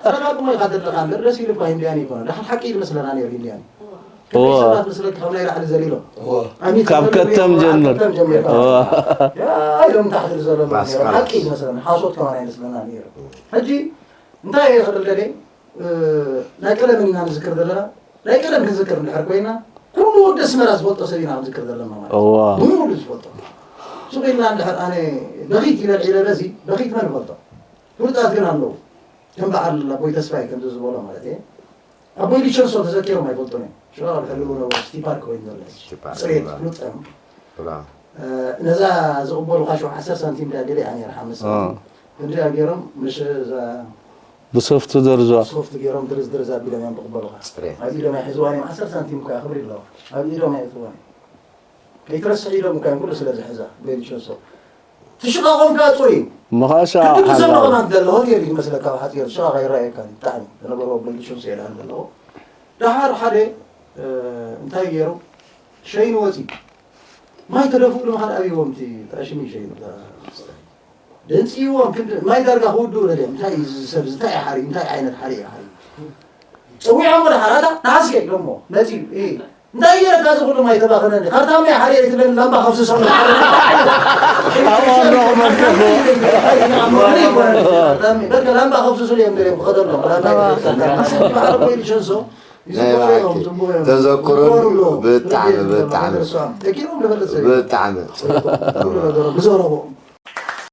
ተረጋግሞ ኢኻ ዘለኻ እምበር ደስ ኢሉ እኳ ሂንድያን ይኮነ። ደሓን ሓቂ እዩ ዝመስለና ነይሩ ሂንድያን። እወ። ሰባት ምስለኪ ካብ ናይ ላዕሊ ዘሊሎም። ኣሚት ካብ ዘሊሎም ከተም እዮም፣ ጀምር። ከተም ጀሚርካ። እወ። ያ ኢሎም ታሕቲ ዘሎም ነይሮም። ማስካራ። ሓቂ እዩ ዝመስለና፣ ሓሶት ከማን ኣይመስለና ነይሩ። ሕጂ እንታይ እየ ክብል ደልየ፣ እ፣ ናይ ቀደም ኢና ንዝክር ዘለና። ናይ ቀደም ክንዝክር እንድሕር ኮይና ኩሉ ወዲ ኣስመራ ዝፈልጦ ሰብ ኢና ክንዝክር ዘለና ማለት እዩ። እወ። ብሙሉ ዝፈልጦ። ሱቕ ኢልና እንድሕር ኣነ በኺት ኢለ ልዒለ በዚ በኺት መን ይፈልጦ? ፍሉጣት ግን ኣለዉ። ከም በዓል ኣቦይ ተስፋይ ከምዚ ዝበሎ ማለት እየ። ኣቦይ ሊቸንሶ ተዘኪሮም ኣይፈልጡን እዮም። ሽዑ ኣብ ሕልው ነበሩ። ሲቲ ፓርክ ኮይኑ ዘሎ። ሲቲ ፓርክ ፅሬት ይበሃል። ፍሉጥ እዮም። ብላ እ፣ ነዛ ዝቕበሉኻ ሽዑ ዓሰርተ ሳንቲም ድያ ገለ እያ ነይራ ሓመድ ሳንቲም። እ። ከምዚኣ ገይሮም ምሽ እዛ ብሶፍቱ ደርዟ ሶፍት ገይሮም ድርዝ ድርዝ ኣቢሎም እዮም ዝቕበሉኻ። ፅሬት። ኣብዚ ኢሎም ሕዝዋ እዮም ዓሰርተ ሳንቲም እኮ ክብሪ ኣለዋ። ኣብ ኢዶም ኣየእትዋን እዮም። ከይትረስሕ ኢዶም እኳ እዮም ኩሉ ስለ ዝሕዛ። ኣቦይ ሊቸንሶ ትሽቓቖም ከዓ ፅሩይ እዩ። ምኻሻ ክንዲ ትሰምዖ ሓላል ከማን ዘሎ ሆቴል እዩ ዝመስለካ። ኣብ ሓፂር ሽቓቕ ኣይረኣየካን እዩ። ብጣዕሚ ዝነበሩ ኣቦይ ሊቸንሶ የድሃን ዘለዎ። ደሓር ሓደ እ፣ እንታይ ገይሩ? ሸይኑ ወፂ። ማይ ተደፍኡ ድማ ሓደ ኣብይዎም እቲ ጥረ ሽሚ ሸይኑ። ደንፅይዎም ክንዲ ማይ ዳርጋ ክውድኡ ደልዮም። እንታይ እዩ እዚ ሰብ እዚ? እንታይ እዩ ሓርዩ? እንታይ ዓይነት ሓርዩ እዩ ሓርዩ? ፀዊዖሞ ደሓር ኣታ ንሓስከ ኢሎሞ መፂኡ። እ፣ እንታይ ገይረካ እዚ ኩሉ ማይ ተባኸነኒ? ካርታ ማይ ሓርየ ኣይትብለኒ ላምባ ከፍስሶም። ኣብኡ ኣለኹ መርከቡ። በቃ ላምባ ከፍስሱ እዮም ደልዮም ክኸደሎም። ላምባ ይፈስሶም። ማዕረ ኮይሉ ሸንሶ ይዝክሮ እዮም፣ ጽቡቕ እዮም። ተዘክሮን ይኮኑ ኣለዉ። ብጣዕሚ፣ ብርጌድ ብጣዕሚ። ደርሷም። ተኪሮም ዝፈልጥ ሰብ እዩ። ብጣዕሚ ኩሉ ነገሮም ብዘረቦም።